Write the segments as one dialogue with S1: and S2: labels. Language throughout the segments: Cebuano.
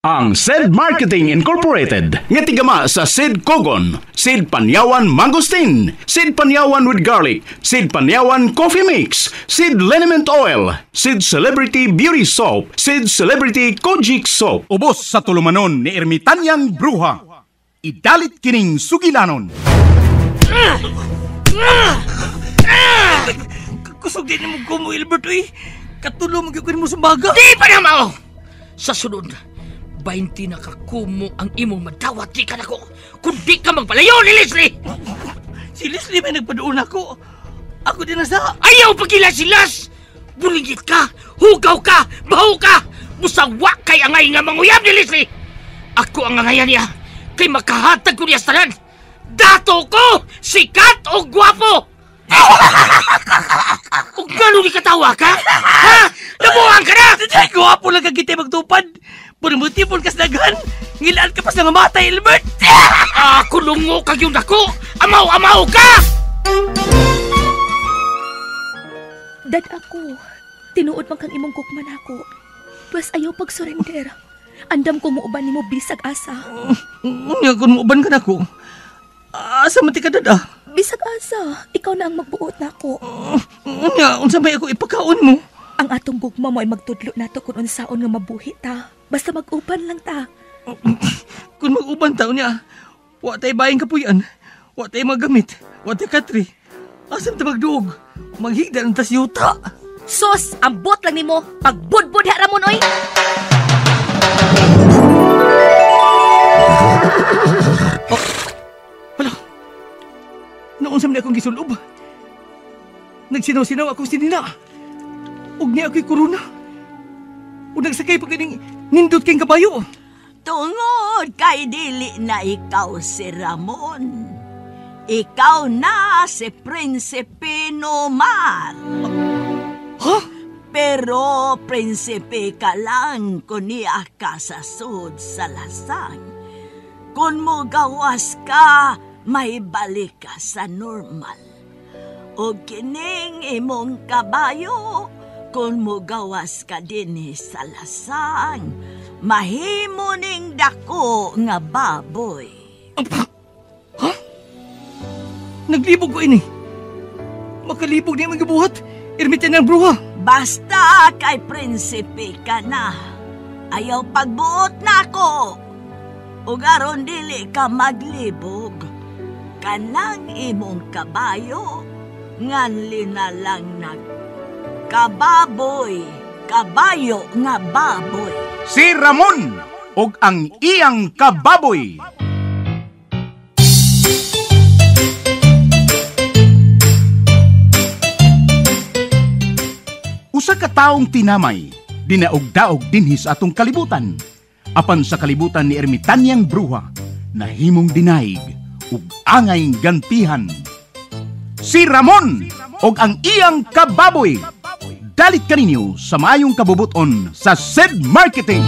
S1: Ang Sed Marketing Incorporated nga tigama sa Sed Kogon, Sed Panyawan Mangosteen, Sed Panyawan with Garlic, Sed Panyawan Coffee Mix, Sed Liniment Oil, Sed Celebrity Beauty Soap, Sed Celebrity Kojic Soap. Ubos sa tulumanon ni Ermitanyang Bruha. Idalit kining sugilanon.
S2: Kusog din mo kumo, Ilbert, uy. Katulong magyukin mo sumbaga.
S3: Di pa na mao! Sa sunod, 20 na kakumo ang imong madawat di ka nako. Kundi ka magpalayo ni Leslie!
S2: Si Leslie may nagpadoon ako. Ako din nasa.
S3: Ayaw pagkila si Las! Bulingit ka! Hugaw ka! Baho ka! Musawa kay angay nga manguyab ni Leslie! Ako ang angayan niya. Kay makahatag ko niya sa tanan. Dato ko! Sikat o gwapo! O gano'n di katawa ka? Ha? Nabuang ka na!
S2: Ay, gwapo lang kagitay magtupad. Purmutipon kas daghan. Ngilaan ka pa sa nga matay, Ilbert.
S3: Ako lungo kag yung dako. Amaw-amaw ka!
S4: Dad ako, tinuod man kang imong gugma nako. Pwes ayaw pag-surrender. Andam ko muuban nimo bisag asa.
S2: Unya kung muuban ka nako. Asa man ti ka, dad ah?
S4: Bisag asa, ikaw na ang magbuot nako.
S2: Unya, unsa may ako ipakaon mo?
S4: Ang atong gugma mo ay magtudlo nato kung unsaon nga mabuhi ta. Basta mag-uban lang ta.
S2: Kung mag-uban ta, unya, wa tay bayang kapuyan, wa tay magamit, wa tay katri. Asam ta magduog? Maghigda ng tas yuta.
S4: Sos, ambot lang nimo. Pagbudbud ha Ramon, oy.
S2: Oh, wala. Noon sa man akong gisulob. Nagsinaw-sinaw akong sinina. Ug niya ako'y korona. Ug nagsakay pa kaning nindot kayong kabayo.
S5: Tungod kay dili na ikaw si Ramon. Ikaw na si Prinsipe Nomar.
S2: Ha?
S5: Pero prinsipe ka lang kung niya ka sa sud sa lasang. Kung mugawas ka, may balik ka sa normal. O kining imong kabayo, kung mugawas ka din sa lasang, mahimo ning dako nga baboy.
S2: Ha? Naglibog ko ini. Makalibog niya magibuhat. Ermitan ng bruha.
S5: Basta kay prinsipe ka na. Ayaw pagbuot na ako. Ug aron dili ka maglibog. Kanang imong kabayo, nganli na lang nag kababoy, kabayo nga baboy.
S1: Si Ramon og ang iyang kababoy. Usa ka taong tinamay, dinaog-daog dinhi sa atong kalibutan. Apan sa kalibutan ni Ermitanyang Bruha, nahimong dinaig ug angay gantihan. Si Ramon og ang iyang kababoy. Dalit kaninyo sa maayong kabubuton sa Sed Marketing.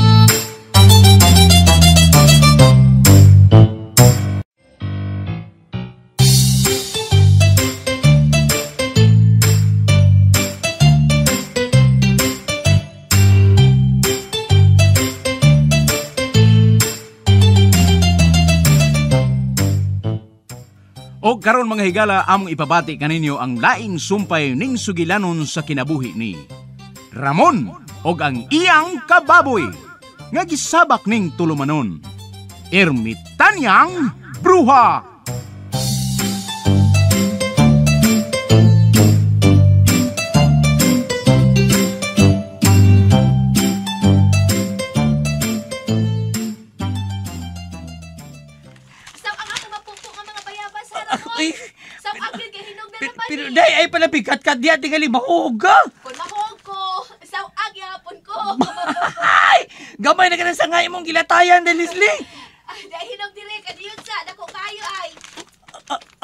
S1: O karon mga higala, among ipabati kaninyo ang laing sumpay ning sugilanon sa kinabuhi ni Ramon og ang iyang kababoy nga gisabak ning tulumanon, Ermitanyang Bruha.
S2: Pero day ay pala bigat ka diya tingali mahuog ka.
S4: Kung mahuog ko, sawag yapon ko.
S2: Ay, gamay na ka na sa nga imong gilatayan, Leslie.
S4: Dahil hinog dire kadiyon sa dako kayo ay.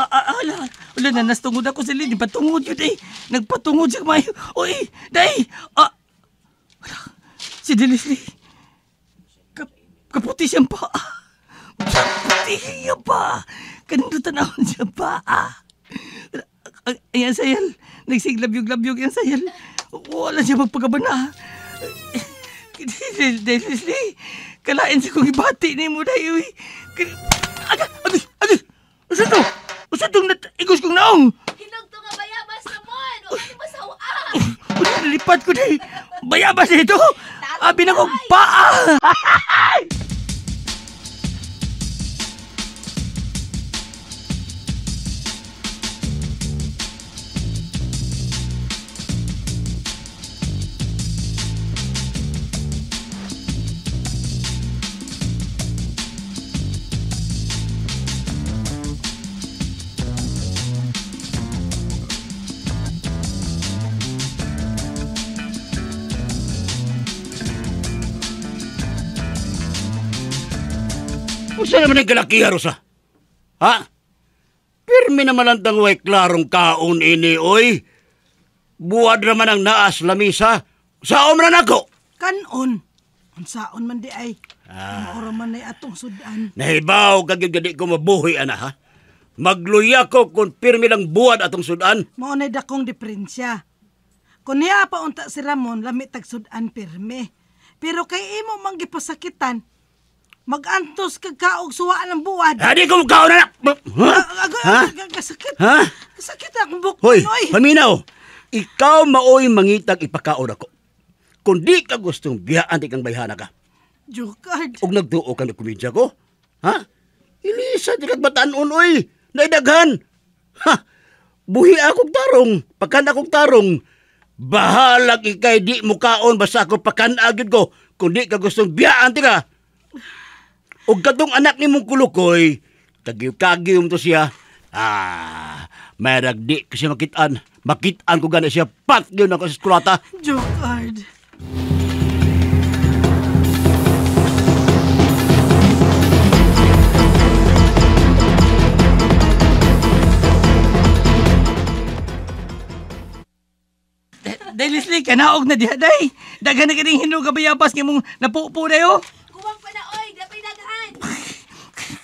S2: Ala, wala na nastungod ako sa lini, patungod yun eh. Nagpatungod siya kumayo. Uy, day. Wala, si Leslie. Kaputi siyang paa. Kaputi siya pa. Kanino tanawon siya paa. Ayan, sayal. Nagsiglabyog-labyog yan, sayal. Wala siya magpagabana. Leslie, Kalain sa kong ibati ni mo, day, uy. Aga, agay, agay. Usa to? Usa tong igos kong naong?
S4: Hinog to nga bayabas, Ramon. Huwag ka ni masawa.
S2: Uy, nalipat ko, day. Bayabas ito. Abi na kong paa.
S6: Usa naman ang galakiha, Rosa? Ha? Pirmi naman ang tangway klarong kaon ini, oy. Buwad naman ang naas lamisa. Saom na nako.
S7: Kanon. Unsaon man di ay. Maura man ay atong sudan.
S6: Nahibaw kag gadi ko mabuhi, ana, ha? Magluya ko kung pirmi lang buwad atong sudan.
S7: Mao nay dakong diferensya. Kun niya pa unta si Ramon, lami tag sudan pirmi. Pero kay imo mang gipasakitan, magantos kag kaog suwaan ang buwad.
S6: Adi ko kaon na. Ha?
S7: Kasakit.
S6: Ha?
S7: Kasakit akong bukton,
S6: Hoy,
S7: oy.
S6: paminaw. Ikaw maoy mangitag ipakaon ako. Kung di ka gustong biyaan di kang bayhana ka.
S7: Jokard.
S6: Og nagduo ka na komedya ko. Ha? Ilisa di kag batanon, oy. Naidaghan. Ha? Buhi akong tarong. Pakan akong tarong. Bahalag ikay di mukaon basta ako pakan agad ko. Kung di ka gustong biyaan di ka. Og katong anak ni mong kulukoy, kagiw-kagiw mo to siya. Ah, may ragdi ko siya makitaan. Makitaan ko gana siya, pat yun ako sa eskulata.
S7: Jokard.
S2: Day, Leslie, kanaog na diha, day. Daghan na kining hinog kabayabas nga mong napupo, day, oh.
S4: Kuwang pa na, oy. Dapay daghan.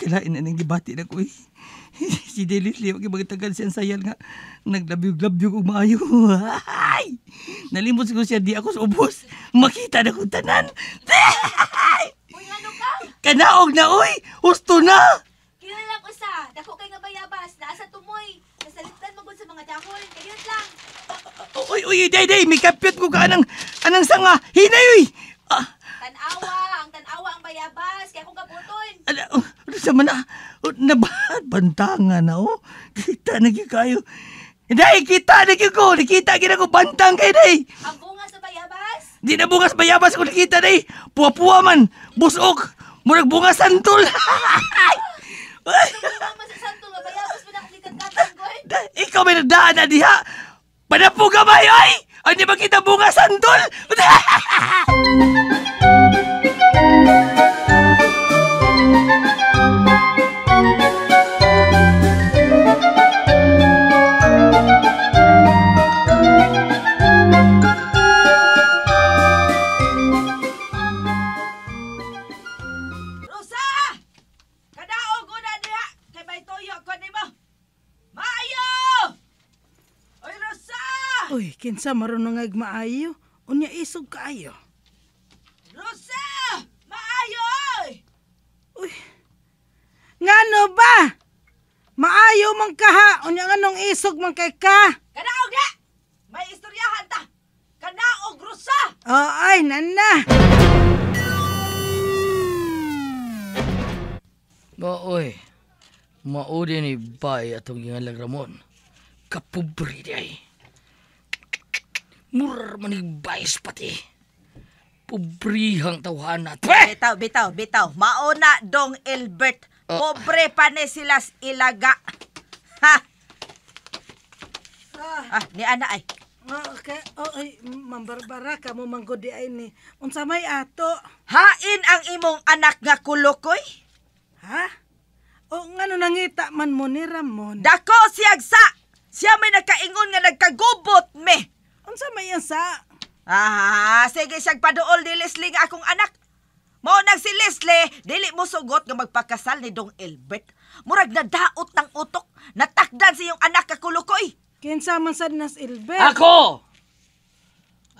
S2: Kalain na nang gibati na ko, eh. Si Day Leslie, wag magtagal siyang sayal nga. Naglabyog-labyog og maayo. Ay! Nalimot ko siya, di ako sa ubos. Makita na kong tanan. Ay!
S4: Uy, ano ka?
S2: Kanaog na, oy! Husto na!
S4: Kilala ko sa. Dako kay nga bayabas. Naa sa tumoy. Nasalitan magod sa mga dahon. Kayot lang.
S2: Uy, uy, day, day! May kapyot ko ka anang sanga. Hinay, uy! Ah,
S4: Tanawa. Ang tanawa ang bayabas. Kaya akong kabuton.
S2: Ala, oh, sa man na, bantangan na, oh. Kita na gyud kayo. Day, kita na gyud ko. Nakita gyud ako bantang kay day.
S4: Ang bunga sa bayabas?
S2: Di na bungas bayabas ko nakita, day. Puwa-puwa man. Busok. Murag bunga santol.
S4: Ang bunga man sa santol. Bayabas man akong gikatkatangoy.
S2: Ikaw may nagdaan na diha. Panapo ka ba, ay? Ay, di ba kita bunga santol?
S5: Rosa! Kadaog ko na diha! Kay may tuyo ko nimo! Maayo! Oy, Rosa!
S7: Uy, kinsa marunong nga maayo? Unya isog kaayo.
S5: Rosa! Maayo! Oy!
S7: Uy. Ngano ba? Maayo man kaha, unya nganong isog man kay ka?
S5: Kadaog na! May istoryahan ta! Kanaog, Rosa!
S7: Oh, ay, nana.
S3: Maoy, maudi ni Bay atong gingalag Ramon. Kapobre di ay. Murar man ni Bayes pati. Pobrihang tawhan na.
S5: Bitaw, bitaw, bitaw. Mauna dong Elbert. Pobre pa ni sila ilaga. Ha? Ah, ni ana ay.
S7: Okay. Oh, ay, Ma'am Barbara, kamo manggod di ay ni. Unsa may ato?
S5: Hain ang imong anak nga kulukoy?
S7: Ha? O ngano nangita man mo ni Ramon?
S5: Dako siyag sa! Siya may nakaingon nga nagkagubot me.
S7: Unsa may yan sa?
S5: Ah, sige siyag paduol ni Leslie nga akong anak. Mao nang si Leslie, dili mo sugot nga magpakasal ni Dong Elbert. Murag nadaot ng utok, natakdan sa iyong anak kakulukoy.
S7: Kinsa man sad nas Elbert?
S3: Ako!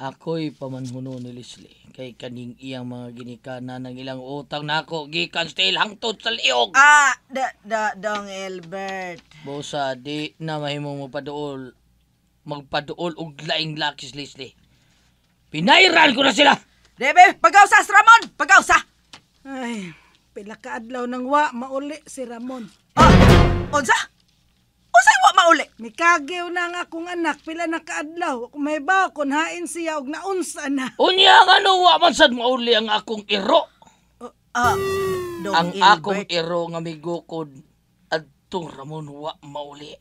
S3: Ako'y pamanhuno ni Leslie. Kay kaning iyang mga ginikanan ng ilang utang nako gikan still hangtod sa liog.
S5: Ah, Dong Elbert.
S3: Bosa, di na mahimong magpaduol. Magpaduol og laing lakis, Leslie. Pinairal ko na sila!
S5: Debe, pag-ausa si Ramon! Pag-ausa!
S7: Ay, pila ka adlaw nang wa mauli si Ramon.
S5: Ah, unsa? Unsay wa mauli?
S7: Mikagiw na nga akong anak, pila na kaadlaw. Kung may ba, kung hain siya og naunsa na.
S3: Unya nga no, wa man sad mauli ang akong iro.
S5: Ah, Dong
S3: Ang
S5: Elbert.
S3: akong iro nga migukod adtong Ramon wa mauli.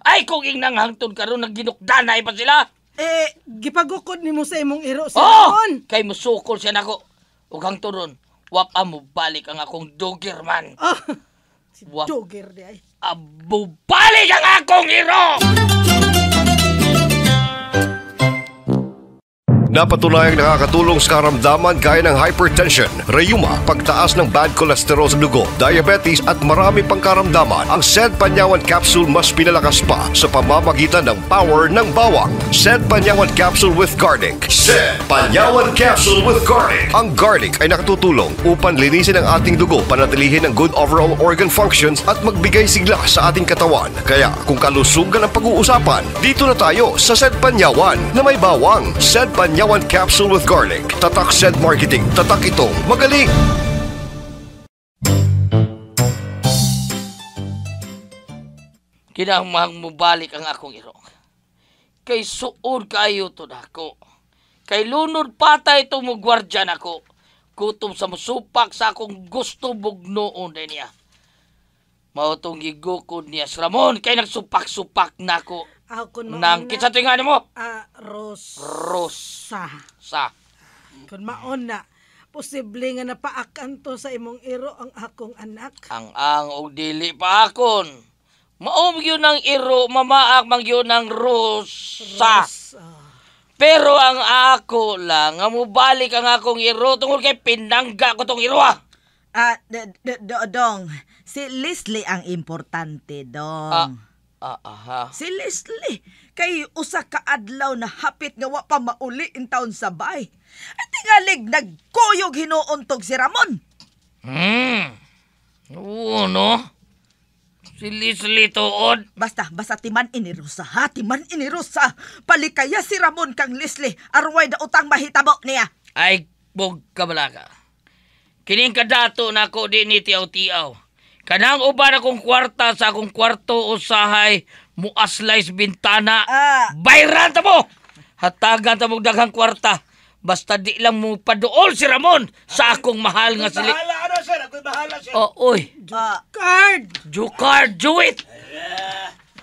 S3: Ay, kung ingnang hangtod karon nagginukdanay pa sila.
S5: Eh,
S7: Gipagukod nimo sa imong iro si
S3: Oh!
S7: Ramon.
S3: Kay musukol siya nako. Ug hangtod ron, wa pa mo balik ang akong dogger man.
S7: Oh, si
S3: Wa
S7: Dogger di ay.
S3: Abubalik ang akong iro!
S8: Napatunayang nakakatulong sa karamdaman gaya ng hypertension, rheuma, pagtaas ng bad cholesterol sa dugo, diabetes at marami pang karamdaman. Ang Sed Panyawan Capsule mas pinalakas pa sa pamamagitan ng power ng bawang. Sed Panyawan Capsule with Garlic. Sed Panyawan Capsule with Garlic. Ang garlic ay nakatutulong upang linisin ang ating dugo, panatilihin ang good overall organ functions at magbigay sigla sa ating katawan. Kaya kung kalusugan ang pag-uusapan, dito na tayo sa Sed Panyawan na may bawang. Sed Panyawan Capsule with Garlic. Tatak Sed Marketing. Tatak itong magaling.
S3: Kinahanglan mobalik ang akong iro. Kay suod kayo to nako. Kay lunod patay to mo gwardya nako. Gutom sa musupak sa akong gusto bugnoon din niya. Mao tong gigukod niya si Ramon kay nagsupak-supak nako.
S7: Ako mauna.
S3: Nang kinsa to nga nimo?
S7: Ah, Rosa.
S3: Rosa. Sa.
S7: Kung mauna, posible nga napaakan to sa imong iro ang akong anak.
S3: Ang og dili pa akon. Maom yun ang iro, mamaak mang yun ang rosa.
S7: Rosa.
S3: Pero ang ako lang, nga mubalik ang akong iro tungkol kay pinangga ko tong iro ah.
S5: Ah, Dong, si Leslie ang importante, Dong.
S3: Aha.
S5: Si Leslie, kay usa ka adlaw na hapit nga wa pa mauli in taon sa bay. At tingalig nagkuyog hinuuntog si Ramon.
S3: Oo, no? Si Leslie tuod.
S5: Basta timan ini Rosa, ha? Timan ini Rosa. Palikaya si Ramon kang Leslie, arway da utang mahitabo niya.
S3: Ay, bog ka balaka. Kining kadato na ako di ni tiaw-tiaw. Kanang uban akong kwarta sa akong kwarto usahay muaslay sa bintana. Bayran ta mo! Hatagan ta mo daghang kwarta. Basta di lang mo paduol si Ramon sa akong mahal nga sili.
S6: Bahala na, sir. Ako'y bahala, sir.
S3: Oh, oy.
S7: Jukard!
S3: Jukard, do it!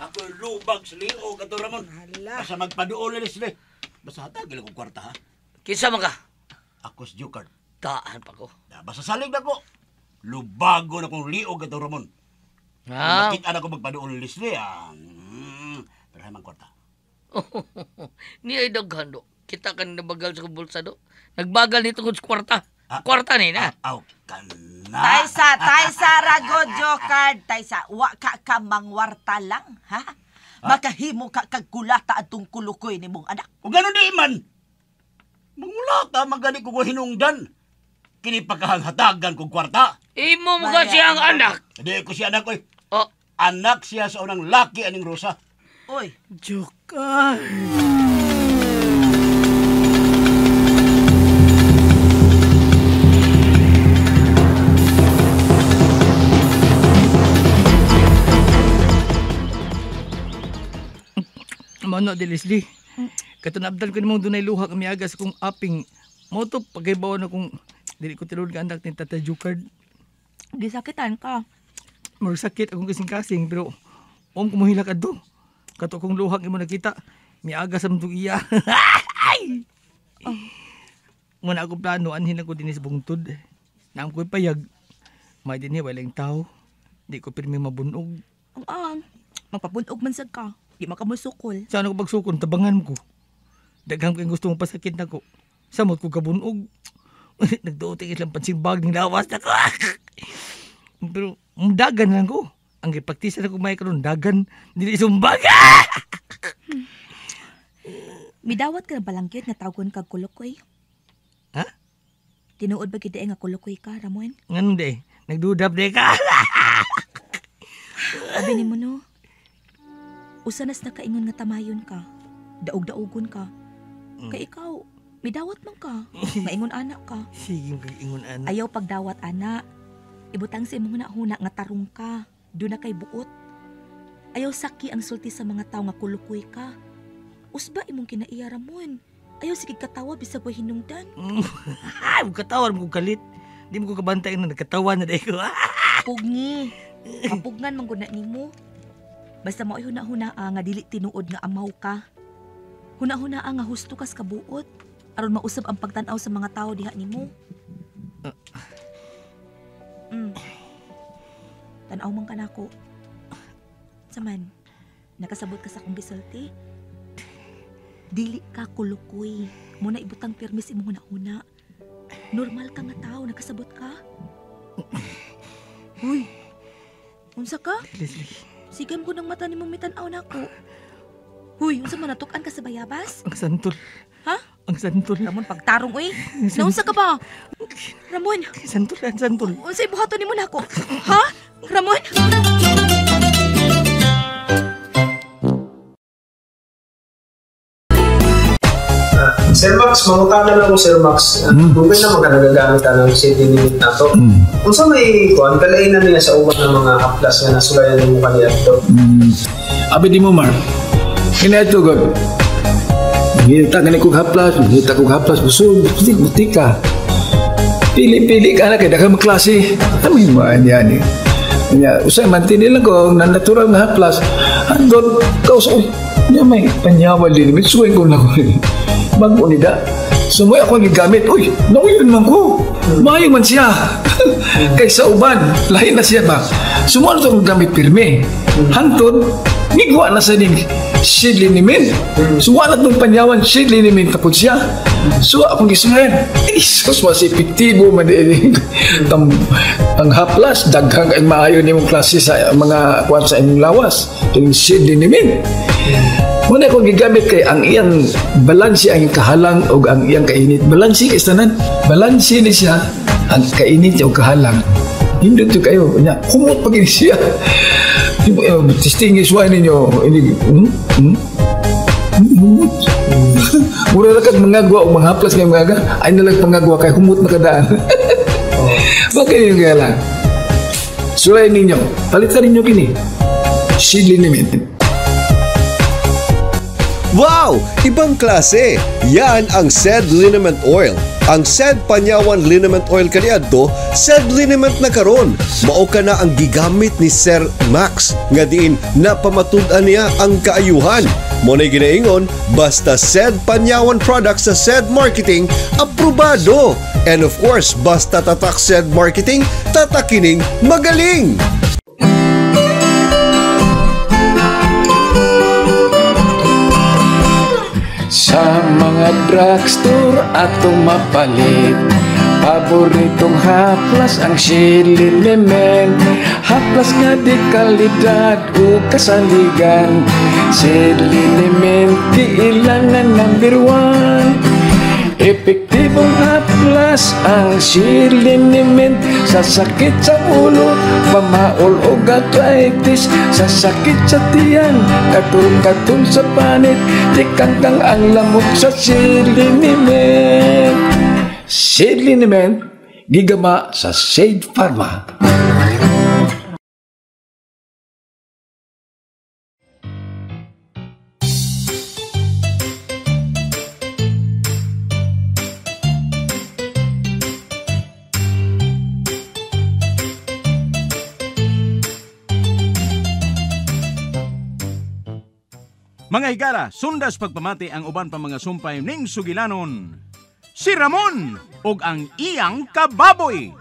S6: Ako'y lubag sa liog ato, Ramon. Basta magpaduol na Leslie. Basta hatagil akong kwarta, ha?
S3: Kinsa man ka?
S6: Ako si Jukard.
S3: Taan pa ko.
S6: Basta salig na ko. Lubago na kong liog ato, Ramon.
S3: Ah.
S6: Makita na ko magpaduol ni Leslie, ah. Pero hay mang kwarta.
S3: Ni ay daghan do. Kita ka nabagal sa bulsa do. Nagbagal nito kung sa kwarta. Kwarta ni na.
S6: Aw, kana.
S5: Taysa, ragod, Jokard. Taysa, wa ka mangwarta lang, ha? Makahimo ka kagkulata atong kulukoy ni mong anak.
S6: Kung gano'n di man, mangulata, magaling ko hinungdan. Kini pagkahanghatagan kong kwarta.
S3: Imo mo ka siyang anak.
S6: Hindi ko siya anak, oy.
S3: Oh.
S6: Anak siya sa unang laki aning Rosa.
S5: Oy.
S7: Jokard.
S2: Mano, di Leslie. Katunabdal ko namang dunay luha kami agas kung aping. Mo to, pagkaibaw na kung dili ko tinuod ka anak ni Tata Jukard.
S4: Gisakitan ka.
S2: Magsakit akong kasing-kasing pero om kumuhila ka do. Kato akong luha imo nakita, miagas am tong iya. Ay!
S4: Oh.
S2: Muna akong plano anhin ako dinhi sa bungtod. Naam ko'y payag. May dinhi walang tao. Di ko pirmi mabunog.
S4: Ang magpabunog man sad ka. Di makamusukol.
S2: Sana ko pagsukon, tabangan ko. Daghang ko yung gusto mong pasakit nako. Samot ko kabunog. Nagduot ang ilang pansimbag ng lawas nako. Pero dagan lang ko. Ang gipraktisa na ko may karon dagan dili sumbag.
S4: Midawat ka na balangkit nga tawgon kag kulukoy.
S2: Ha?
S4: Tinuod ba gid nga kulukoy ka, Ramon?
S2: Nganong di? Nagdudap di ka.
S4: Abi nimo no. Usa nas nakaingon nga tamayon ka. Daog-daogon ka. Kay ikaw, midawat man ka. Maingon anak ka.
S2: Sige, ingon anak.
S4: Ayaw pagdawat ana. Ibutang sa imong hunahuna nga tarong ka. Doon na kay buot. Ayaw saki ang sulti sa mga tao nga kulukoy ka. Usba imong kinaiya, Ramon. Ayaw sige katawa bisag way hinungdan.
S2: Ay, katawa mo kong kalit. Di mo ko kabantay na nagkatawa na dahil ko.
S4: Pugngi. Mapugnan man gud na nimo. Basta mao'y huna-huna nga dili tinuod nga amaw ka. Huna-huna nga husto kas kabuot aron mausab ang pagtan-aw sa mga tao diha nimo. Tan-aw man ka nako. Saman, nakasabot ka sa akong gisulti. Dili ka kulukoy. Muna ibutang permis imong huna-huna. Normal ka nga tao, nakasabot ka? Uy, unsa ka?
S2: Leslie.
S4: Sigam ko ng mata ni mong mitan-aw nako. Uy, unsa man natukan ka sa bayabas?
S2: Ang santol.
S4: Ha?
S2: Ang santol.
S4: Ramon, pagtarong, uy. Naunsa ka ba? Ramon.
S2: Santol, ang santol.
S4: Unsay buhaton nimo nako? Ha? Ramon?
S9: Sir Max, mangutana na ko Sir Max. Dugay na mga nagagamit ang CD limit na to. Unsa may kuan kalainan niya sa uban ng mga haplas nga nasulayan nimo kaniadto?
S10: Abi di mo Mark. Kinato god. Ngita gani kog haplas, ngita kog haplas busog, buti ka. Pili-pili ka na kay daghang klase. Ano mo yan eh. Nya usay man tinil lang ko na natural nga haplas. Andot kaus oy. Nya may panyawal din. Mitsuin ko na ko. Bago nida. So mo ako gigamit. Uy, nauyon man ko. Maayo man siya. Kaysa uban, lahi na siya ba. So mo ano gamit pirmi. Hantod, nigwa na sa ning Seed liniment. So wala tong panyawan, seed liniment tapos siya. So akong gisunayan, Jesus, mas epektibo man din. Ang haplas, daghang ay maayo nimong klase sa mga kuan sa imong lawas. Kining seed liniment. Muna akong gigamit kay ang iyang balanse ang kahalang o ang iyang kainit. Balanse kay tanan. Balanse ni siya ang kainit o kahalang. Hindot to kayo. Nya, humot pa gini siya. Testing is why ninyo. Humot. Mura ra kag mangagwa o manghaplas nga mga ay nalang pangagwa kay humot na kadaan. Bakit yung kaya lang? Sulay ninyo. Palitan ninyo kini. Seed liniment.
S8: Wow! Ibang klase! Yan ang Sed Liniment Oil. Ang Sed Panyawan Liniment Oil kaniadto, Sed Liniment na karon. Mao ka na ang gigamit ni Sir Max nga diin napamatud-an niya ang kaayuhan. Mo na'y ginaingon, basta Sed Panyawan products sa Sed Marketing, aprobado! And of course, basta tatak Sed Marketing, tatakining magaling!
S10: Sa mga drugstore atong mapalit, paboritong haplas ang Seed liniment. Haplas nga di kalidad o kasaligan. Seed liniment, kailangan number 1. Epektibong haplas ang Seed liniment. Sa sakit sa ulo, pamaol o arthritis, sa sakit sa tiyan, katul-katul sa panit, tikangkang ang lamok sa Seed liniment. Seed liniment, gigama sa Seed Pharma.
S1: Mga higala, sundas pagpamati ang uban pa mga sumpay ning sugilanon. Si Ramon og ang iyang kababoy.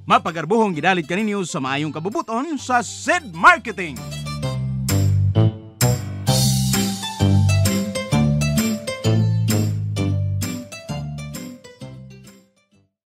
S1: Mapagarbuhong gidalit kaninyo sa maayong kabubuton sa Sed Marketing.